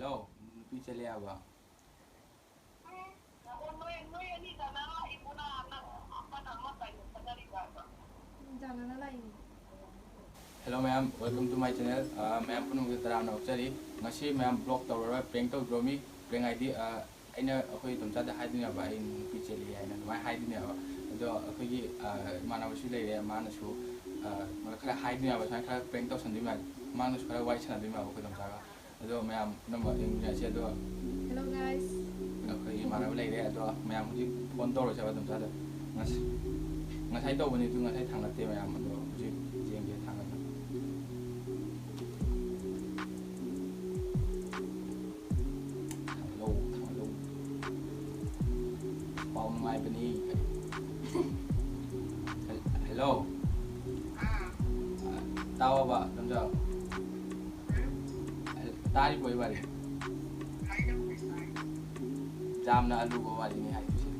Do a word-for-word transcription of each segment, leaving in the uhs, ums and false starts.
Hello, ꯅꯨꯄꯤ ꯆꯦꯜꯂꯦ ꯍꯥꯏꯕ꯫ Hello ꯃꯌꯥꯝ, welcome to my channel. ꯑ, ꯃꯌꯥꯝ ꯄꯨꯝꯅꯃꯛꯇ ꯇꯔꯥꯝꯅ ꯑꯣꯛꯆꯔꯤ꯫ ꯉꯁꯤ ꯃꯌꯥꯝ vlog ꯇꯧꯔꯔꯣꯏ, prank ꯇꯧꯗ꯭ꯔꯣꯃꯤ꯫ Prank ꯍꯥꯏꯗꯤ, ꯑ, ꯑꯩꯅ, ꯑꯩꯈꯣꯏ ꯏꯗꯣꯝꯆꯥꯗ ꯍꯥꯏꯗꯣꯏꯅꯦꯕ, ꯑꯩ ꯅꯨꯄꯤ ꯆꯦꯜꯂꯤ ꯍꯥꯏꯅ ꯑꯗꯨꯃꯥꯏꯅ ꯍꯥꯏꯗꯣꯏꯅꯦꯕ꯫ ꯑꯗꯣ ꯑꯩꯈꯣꯏꯒꯤ, ꯑ, ꯏꯃꯥꯟꯅꯕꯁꯨ ꯂꯩꯔꯦ, ꯃꯥꯅꯁꯨ, ꯑ, ꯈꯔ ꯍꯥꯏꯗꯣꯏꯅꯦꯕ, ꯁꯨꯃꯥꯏꯅ ꯈꯔ prank ꯇꯧꯁꯟꯗꯣꯏ ꯃꯥꯜꯂꯦ꯫ ꯃꯥꯅꯁꯨ ꯈꯔ ꯋꯥꯔꯤ ꯁꯥꯟꯅꯗꯣꯏ ꯃꯥꯜꯂꯦ ꯑꯩꯈꯣꯏ ꯏꯗꯣꯝꯆꯥꯒ꯫ ꯑꯗꯣ ꯃꯌꯥꯝ ꯄꯨꯝꯅꯃꯛ ꯌꯦꯡꯃꯤꯟꯅꯁꯦ꯫ ꯑꯗꯣ Hello guys. ꯑꯩꯈꯣꯏꯒꯤ ꯏꯃꯥꯟꯅꯕ ꯂꯩꯔꯦ꯫ ꯑꯗꯣ ꯃꯌꯥꯝ ꯍꯧꯖꯤꯛ phone ꯇꯧꯔꯁꯦꯕ ꯑꯗꯨꯝ ꯆꯥꯗ꯫ ꯉꯁ-, ꯉꯁꯥꯏ ꯇꯧꯕꯅꯤ ꯑꯗꯨ ꯉꯁꯥꯏ ꯊꯥꯡꯒꯠꯇꯦ ꯃꯌꯥꯝ꯫ ꯑꯗꯣ ꯍꯧꯖꯤꯛ ꯌꯦꯡꯒꯦ ꯊꯥꯡꯒꯠꯅ꯫ ꯊꯥꯡꯒꯠꯂꯣ, ꯊꯥꯡꯒꯠꯂꯣ꯫ ꯄꯥꯎ ꯅꯨꯡꯉꯥꯏꯕꯅꯤ꯫ Hello꯫ ꯇꯥꯎꯑꯣꯕ, ꯂꯝꯖꯥꯎ꯫ ꯇꯥꯔꯤꯕꯣ ꯏꯕꯥꯅꯤ? ꯌꯥꯝꯅ ꯑꯂꯨꯕ ꯋꯥꯔꯤꯅꯤ ꯍꯥꯏꯗꯣꯏꯁꯦ꯫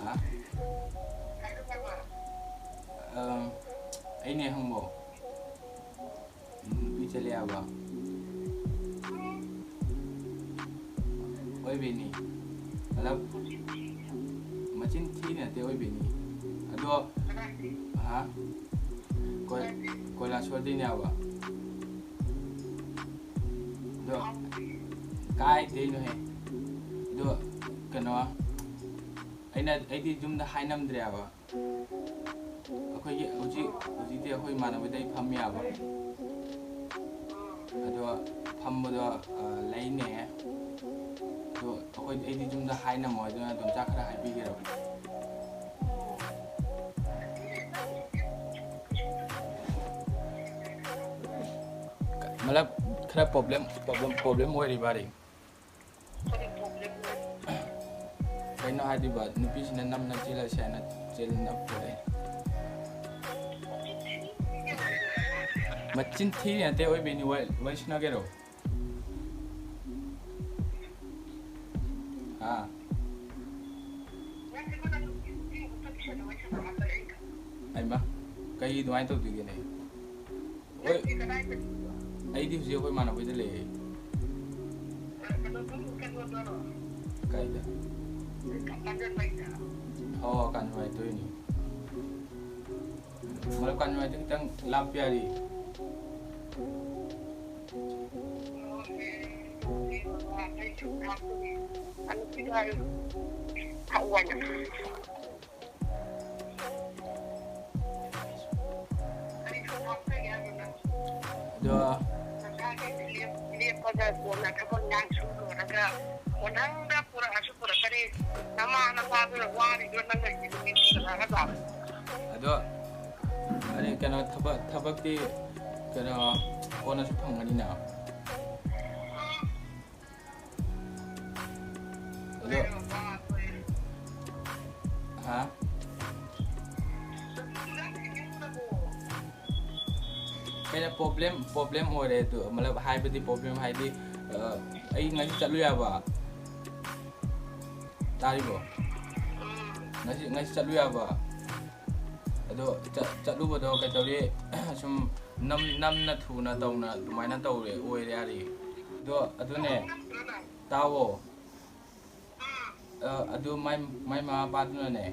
ꯍꯥ? ꯑꯝ, ꯑꯩꯅꯦ ꯍꯪꯕꯣ꯫ ꯅꯨꯄꯤ ꯆꯦꯜꯂꯦ ꯍꯥꯏꯕ꯫ ꯑꯣꯏꯕꯩꯅꯤ꯫ ꯃꯇꯂꯕ, ꯃꯆꯤꯟ ꯊꯤ ꯅꯠꯇꯦ, ꯑꯣꯏꯕꯩꯅꯤ꯫ ꯑꯗꯣ, ꯍꯥ? ꯀꯣꯏ-, ꯀꯣꯏꯂꯥꯁꯣꯔꯗꯩꯅꯦ ꯍꯥꯏꯕ꯫ ꯑꯗꯣ, ꯀꯥꯏꯗꯩꯅꯣꯍꯦ? ꯑꯗꯣ, ꯀꯩꯅꯣ, ꯑꯩꯅ, ꯑꯩꯗꯤ ꯌꯨꯝꯗ ꯍꯥꯏꯅꯝꯗ꯭ꯔꯦꯕ꯫ ꯑꯩꯈꯣꯏꯒꯤ ꯍꯧꯖꯤꯛ, ꯍꯧꯖꯤꯛꯇꯤ ꯑꯩꯈꯣꯏ ꯏꯃꯥꯟꯅꯕꯗꯩ ꯐꯝꯃꯦꯕ꯫ ꯑꯗꯣ ꯐꯝꯕꯗꯣ, ꯑ, ꯂꯩꯅꯦ꯫ ꯑꯗꯣ ꯑꯩꯈꯣꯏ, ꯑꯩꯗꯤ ꯌꯨꯝꯗ ꯍꯥꯏꯅꯝꯃꯣꯏ, ꯑꯗꯨꯅ ꯑꯗꯨꯝ ꯆꯥꯛ ꯈꯔ ꯍꯥꯏꯕꯤꯒꯦꯔꯣ? ꯃꯂꯞ, ꯈꯔ problem, problem, problem ꯑꯣꯏꯔꯤꯕ ꯔꯤ꯫ ꯀꯩꯅꯣ ꯍꯥꯏꯗꯣꯏꯕ, ꯅꯨꯄꯤꯁꯤꯅ ꯅꯝꯅ ꯆꯦꯜꯂꯁꯦ ꯍꯥꯏꯅ ꯆꯦꯜꯂ ꯅꯞꯄꯨꯔꯦ꯫ ꯃꯆꯤꯟ ꯊꯤꯔꯤ ꯅꯠꯇꯦ, ꯑꯣꯏꯕꯩꯅꯤ꯫ ꯋꯥꯔꯤ, ꯋꯥꯔꯤ ꯁꯥꯟꯅꯒꯦꯔꯣ? ꯍꯥ? ꯑꯩꯃ, ꯀꯩ ꯑꯗꯨꯃꯥꯏꯅ ꯇꯧꯗꯣꯏꯒꯦꯅꯦ? ꯍꯣꯏ, ꯑꯩꯗꯤ ꯍꯧꯖꯤꯛ ꯑꯩꯈꯣꯏ ꯏꯃꯥꯟꯅꯕꯩꯗ ꯂꯩꯌꯦ꯫ ꯀꯥꯏꯗ? ꯑꯣ, ꯀꯥꯟꯖꯟ ꯃꯥꯏꯇꯣꯏꯅꯤ꯫ ꯃꯔꯨꯞ, ꯀꯥꯟꯖꯟ ꯃꯥꯏꯇꯣꯏ ꯈꯤꯇꯪ ꯂꯥꯞꯄ ꯌꯥꯔꯤ꯫ ꯑꯗꯣ ꯂꯦꯞꯄꯒ ꯀꯣꯟꯅ ꯊꯕꯛ ꯏꯟꯈꯥꯡ ꯁꯨꯔꯨꯔꯒ ꯀꯣꯟꯊꯪꯗ ꯄꯨꯔꯛꯑꯁꯨ ꯄꯨꯔꯛꯀꯅꯤ꯫ ꯅꯃꯥ ꯅꯄꯥꯗꯨꯅ ꯋꯥꯔꯤꯗꯣ ꯅꯪꯅ ꯌꯦꯡꯕꯤꯗꯅ ꯅꯠꯇ꯭ꯔꯥ? ꯑꯗꯣ ꯑꯗꯩ ꯀꯩꯅꯣ ꯊꯕꯛ, ꯊꯕꯛꯇꯤ ꯀꯩꯅꯣ ꯀꯣꯟꯅꯁꯨ ꯐꯪꯒꯅꯤꯅ꯫ ꯑꯗꯣ ꯍꯥ? ꯀꯩꯅꯣ problem, problem ꯑꯣꯏꯔꯦ ꯑꯗꯨ, ꯃꯇꯂꯕ ꯍꯥꯏꯕꯗꯤ problem ꯍꯥꯏꯗꯤ, ꯑ, ꯑꯩ ꯉꯁꯤ ꯆꯠꯂꯨ ꯌꯥꯕ? ꯇꯥꯔꯤꯕꯣ? ꯉꯁꯤ, ꯉꯁꯤ ꯆꯠꯂꯨ ꯌꯥꯕ? ꯑꯗꯣ ꯆꯠ-, ꯆꯠꯂꯨꯕꯗꯣ ꯀꯩꯗꯧꯔꯤ? ꯁꯨꯝ ꯅꯝ-, ꯅꯝꯅ ꯊꯨꯅ ꯇꯧꯅ ꯑꯗꯨꯃꯥꯏꯅ ꯇꯧꯔꯦ, ꯑꯣꯏꯔꯦ ꯌꯥꯔꯦ꯫ ꯑꯗꯣ ꯑꯗꯨꯅꯦ, ꯇꯥꯎꯑꯣ꯫ ꯑ, ꯑꯗꯨ ꯃꯥꯏ, ꯃꯥꯏ ꯃꯃꯥ ꯃꯄꯥꯗꯨꯅꯅꯦ,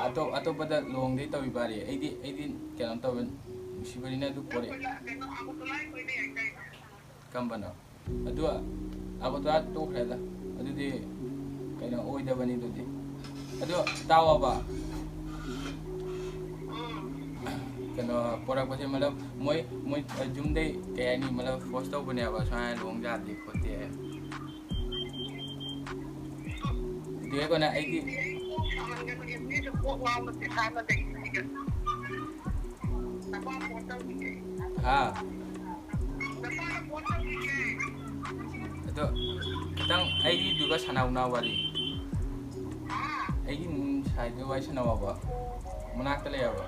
ꯑꯇꯣꯞ-, ꯑꯇꯣꯞꯄꯗ ꯂꯨꯍꯣꯡꯗꯦ ꯇꯧꯔꯤꯕ ꯔꯦ꯫ ꯑꯩꯗꯤ, ꯑꯩꯗꯤ ꯀꯩꯅꯣ ꯇꯧꯋꯦ, ꯅꯨꯡꯁꯤꯕꯅꯤꯅ ꯑꯗꯨ ꯄꯣꯔꯦ꯫ ꯀꯔꯝꯕꯅꯣ? ꯑꯗꯨ ꯑꯒꯣꯇꯥ ꯇꯣꯛꯈ꯭ꯔꯦꯗ꯫ ꯑꯗꯨꯗꯤ ꯀꯩꯅꯣ ꯑꯣꯏꯗꯕꯅꯤ ꯑꯗꯨꯗꯤ꯫ ꯑꯗꯨ ꯇꯥꯎꯑꯣꯕ꯫ ꯀꯩꯅꯣ ꯄꯣꯔꯛꯄꯁꯦ, ꯃꯇꯂꯕ ꯃꯣꯏ, ꯃꯣꯏ ꯌꯨꯝꯗꯩ ꯀꯩ ꯍꯥꯏꯅꯤ, ꯃꯇꯂꯕ force ꯇꯧꯕꯅꯦꯕ, ꯁꯨꯃꯥꯏꯅ ꯂꯨꯍꯣꯡ ꯌꯥꯗꯦ ꯈꯣꯠꯇꯦ꯫ ꯑꯗꯨ ꯑꯩꯈꯣꯏꯅ ꯑꯩꯗꯤ ꯍꯥ? ꯑꯗꯣ ꯈꯤꯇꯪ ꯑꯩꯒꯤꯗꯨꯒ ꯁꯥꯟꯅꯧꯅ ꯋꯥꯔꯤ꯫ ꯑꯩꯒꯤ ꯁꯥꯏꯗꯨꯒ ꯋꯥꯔꯤ ꯁꯥꯟꯅꯧ ꯍꯥꯏꯕ꯫ ꯃꯅꯥꯛꯇ ꯂꯩ ꯍꯥꯏꯕ꯫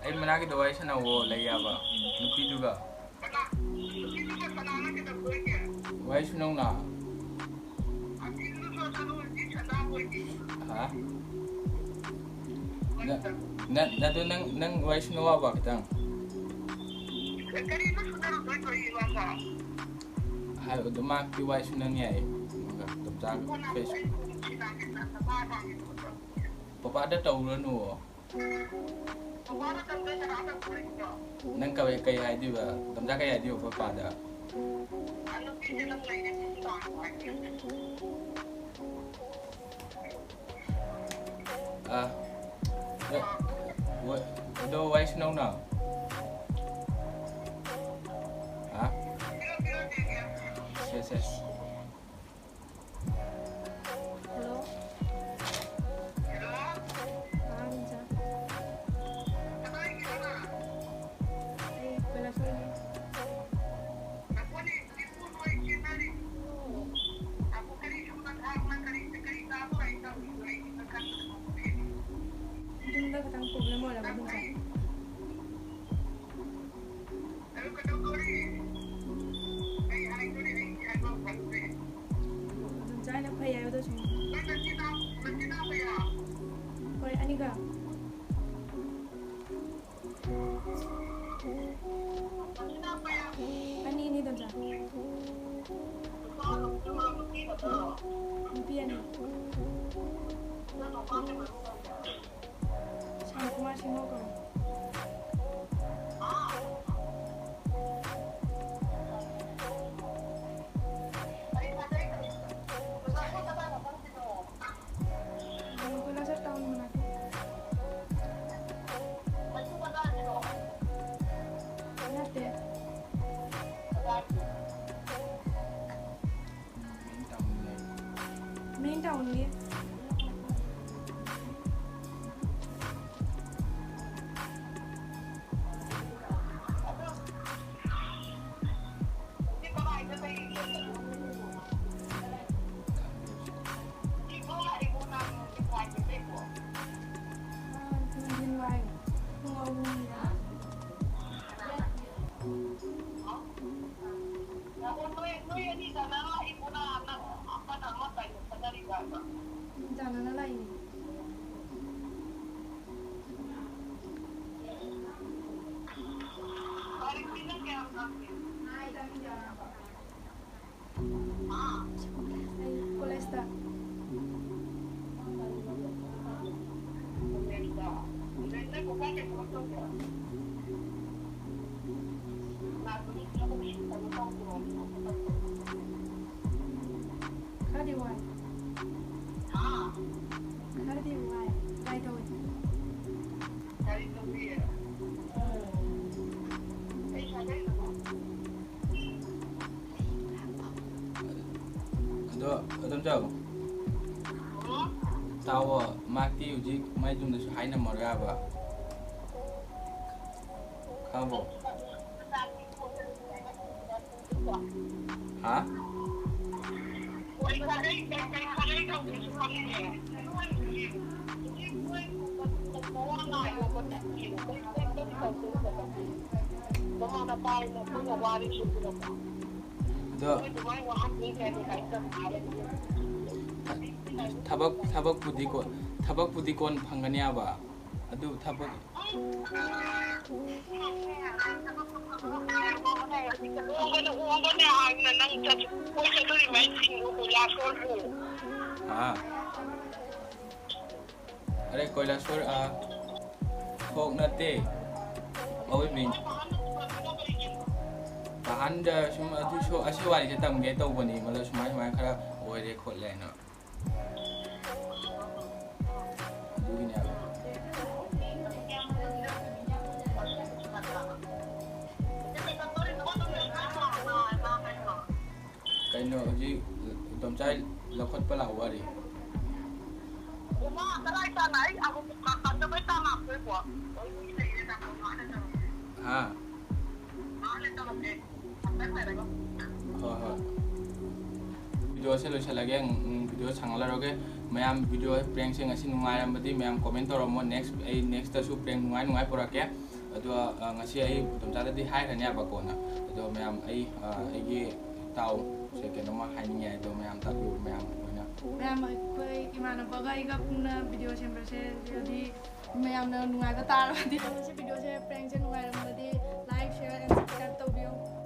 ꯑꯩ ꯃꯅꯥꯛꯀꯤꯗꯣ ꯋꯥꯔꯤ ꯁꯥꯟꯅꯧꯋꯣ, ꯂꯩ ꯍꯥꯏꯕ ꯅꯨꯄꯤꯗꯨꯒ꯫ ꯋꯥꯔꯤ ꯁꯥꯟꯅꯧꯅ꯫ ꯍꯥ? ꯅ-, ꯅ-, ꯅꯗꯣ ꯅꯪ, ꯅꯪ ꯋꯥꯔꯤ ꯁꯥꯟꯅꯧ ꯍꯥꯏꯕ ꯈꯤꯇꯪ꯫ ꯀꯔꯤꯅꯣ ꯁꯨꯅꯔꯨꯗꯣꯏꯗꯣ ꯏꯃꯥꯃ? ꯍꯥꯏꯕꯗꯣ ꯃꯥꯛꯇꯤ ꯋꯥꯏ ꯁꯨꯅꯅꯤ ꯍꯥꯏꯌꯦ꯫ ꯑꯗꯨꯒ ꯆꯞ ꯆꯥꯕ ꯀꯣꯟꯅ ꯐꯦꯁ-, ꯑꯩ ꯁꯤꯅꯥꯒꯤ ꯅꯥꯛꯇ ꯃꯥ ꯄꯥꯝꯃꯤ ꯄꯣꯠꯇꯣ꯫ ꯄꯄꯥꯗ ꯇꯧꯔꯨꯔꯅꯨ꯫ ꯄꯄꯥꯗ ꯇꯧꯗꯣꯏ ꯀꯅꯥꯗ ꯇꯧꯗꯣꯏꯅꯣ? ꯅꯪ ꯀꯩ, ꯀꯩ ꯍꯥꯏꯗꯣꯏꯕ? ꯇꯝꯆꯥ ꯀꯩ ꯍꯥꯏꯗꯣꯏꯕ ꯄꯄꯥꯗ? ꯑ, ꯅꯨꯄꯤꯁꯦ ꯅꯪ ꯂꯩꯔꯦ ꯁꯤ ꯄꯥꯝꯃꯤ ꯍꯥꯏ꯫ ꯑ, ꯋ-, ꯋ-, ꯑꯗꯣ ꯋꯥꯏ ꯁꯅꯧꯅ꯫ ꯑ? ꯁꯦ, ꯁꯦ꯫ ꯍꯜꯂꯣ꯫ ꯑꯥ, ꯏꯟꯆꯥ꯫ ꯑꯩ ꯀꯣꯏꯂꯥꯁ ꯂꯩꯅꯤ꯫ ꯌꯨꯝꯗ ꯈꯤꯇꯪ problem ꯑꯣꯏꯔꯕ ꯑꯗꯨꯝ ꯆꯠꯂꯦ꯫ ꯑꯗꯨꯝ ꯆꯥꯏꯅ ꯐꯩ ꯍꯥꯏꯕꯗꯣ ꯁꯨꯝ꯫ ꯍꯣꯏ, ꯑꯅꯤꯒ꯫ ꯑꯅꯤ, ꯑꯅꯤ ꯑꯗꯨꯝ ꯆꯥꯏ꯫ ꯅꯨꯄꯤ ꯑꯅꯤ꯫ ꯁꯥꯟꯇꯤꯀꯨꯃꯥꯔ ꯁꯤꯡꯍ ꯀꯧꯏ꯫ ꯎꯝ, ꯀꯣꯏꯂꯥꯁ ꯇꯥꯎꯟ ꯃꯅꯥꯛꯇ꯫ ꯅꯠꯇꯦ꯫ ꯃꯦꯟ ꯇꯥꯎꯟꯒꯤ꯫ ꯅꯨꯡꯊꯤꯜ ꯋꯥꯏ ꯄꯨꯡ ꯑꯍꯨꯝꯗ꯫ ꯅꯣꯏ, ꯅꯣꯏ ꯑꯅꯤ ꯆꯠꯅꯔꯣ, ꯑꯩ ꯄꯨꯔꯥ ꯑꯃꯅ ꯑꯃ ꯀꯩꯅꯣ ꯈꯠꯅꯔꯤꯕ ꯍꯥꯏꯕ꯫ ꯑꯩ ꯀꯣꯂꯦꯖꯇ꯫ ꯈꯔꯗꯤ ꯋꯥꯏ꯫ ꯈꯔꯗꯤ ꯋꯥꯏ꯫ ꯇ꯭ꯔꯥꯏ ꯇꯧꯋꯦ꯫ ꯑꯗꯣ ꯑꯗꯨꯝ ꯇꯧ꯫ ꯇꯥꯎꯑꯣ, ꯃꯥꯛꯇꯤ ꯍꯧꯖꯤꯛ ꯃꯥꯏ ꯌꯨꯝꯗꯁꯨ ꯍꯥꯏꯅꯝꯃꯔꯣꯏ ꯍꯥꯏꯕ꯫ ꯈꯪꯉꯕꯣ? ꯍꯥ? ꯑꯗꯣ ꯊꯕꯛ, ꯊꯕꯛꯄꯨꯗꯤ ꯀꯣ-, ꯊꯕꯛꯄꯨꯗꯤ ꯀꯣꯟ ꯐꯪꯒꯅꯤ ꯍꯥꯏꯕ꯫ ꯑꯗꯨ ꯊꯕꯛ ꯍꯣꯡꯕꯅ ꯍꯣꯡꯕꯅꯦ ꯍꯥꯏꯅ ꯅꯪ ꯆꯠ-, ꯀꯣꯏ ꯆꯠꯇꯣꯔꯤꯕ ꯑꯩ ꯁꯤꯡꯗꯣ ꯀꯣꯏꯂꯥꯁ ꯔꯣꯗꯄꯨ꯫ ꯑꯥ꯫ ꯑꯔꯦ, ꯀꯣꯏꯂꯥꯁ ꯔꯣꯗ, ꯑꯥ, ꯊꯣꯛ ꯅꯠꯇꯦ꯫ ꯑꯋꯣꯏꯕꯤꯅꯤ꯫ ꯑꯍꯟꯗ ꯁꯨꯝ ꯑꯗꯨꯁꯨ ꯑꯁꯤ ꯋꯥꯔꯤꯁꯦ ꯇꯝꯒꯦ ꯇꯧꯕꯅꯤ, ꯃꯗꯨ ꯁꯨꯃꯥꯏ ꯁꯨꯃꯥꯏꯅ ꯈꯔ ꯑꯣꯏꯔꯦ ꯈꯣꯠꯂꯦꯅ꯫ ꯑꯗꯨꯒꯤꯅꯦꯕ꯫ ꯀꯩꯅꯣ ꯍꯧꯖꯤꯛ ꯇꯣꯝꯆꯥꯏ ꯂꯧꯈꯠꯄ ꯂꯥꯛꯎ ꯋꯥꯔꯤ꯫ ꯍꯥ? ꯍꯣꯏ, ꯍꯣꯏ꯫ ꯚꯤꯗꯤꯑꯣꯁꯦ ꯂꯣꯏꯁꯤꯜꯂꯒꯦ꯫ ꯎꯝ, ꯚꯤꯗꯤꯑꯣ ꯁꯥꯡꯍꯜꯂꯔꯣꯏꯒꯦ꯫ ꯃꯌꯥꯝ ꯚꯤꯗꯤꯑꯣ ꯄ꯭ꯔꯦꯡꯁꯦ ꯉꯁꯤ ꯅꯨꯡꯉꯥꯏꯔꯝꯃꯗꯤ ꯃꯌꯥꯝ ꯀꯣꯃꯦꯟ ꯇꯧꯔꯝꯃꯣ꯫ ꯅꯦꯛꯁ, ꯑꯩ ꯅꯦꯛꯁꯇꯁꯨ ꯄ꯭ꯔꯦꯡ ꯅꯨꯡꯉꯥꯏ ꯅꯨꯡꯉꯥꯏ ꯄꯨꯔꯛꯀꯦ꯫ ꯑꯗꯣ, ꯑ, ꯉꯁꯤ ꯑꯩ ꯇꯣꯝꯆꯥꯗꯗꯤ ꯍꯥꯏꯈ꯭ꯔꯅꯦꯕ ꯀꯣꯟꯅ꯫ ꯑꯗꯣ ꯃꯌꯥꯝ ꯑꯩ, ꯑ, ꯑꯩꯒꯤ ꯏꯇꯥꯎꯁꯦ ꯀꯩꯅꯣꯝꯃ ꯍꯥꯏꯅꯤꯡꯉꯦ꯫ ꯑꯗꯣ ꯃꯌꯥꯝ ꯇꯥꯕꯤꯌꯨ, ꯃꯌꯥꯝ ꯂꯣꯏꯅ꯫ ꯃꯌꯥꯝ ꯑꯩꯈꯣꯏ ꯏꯃꯥꯟꯅꯕꯒ ꯑꯩꯒ ꯄꯨꯟꯅ ꯚꯤꯗꯤꯑꯣ ꯁꯦꯝꯕꯁꯦ ꯍꯥꯏꯗꯤ ꯃꯌꯥꯝꯅ ꯅꯨꯡꯉꯥꯏꯕ ꯇꯥꯔꯕꯗꯤ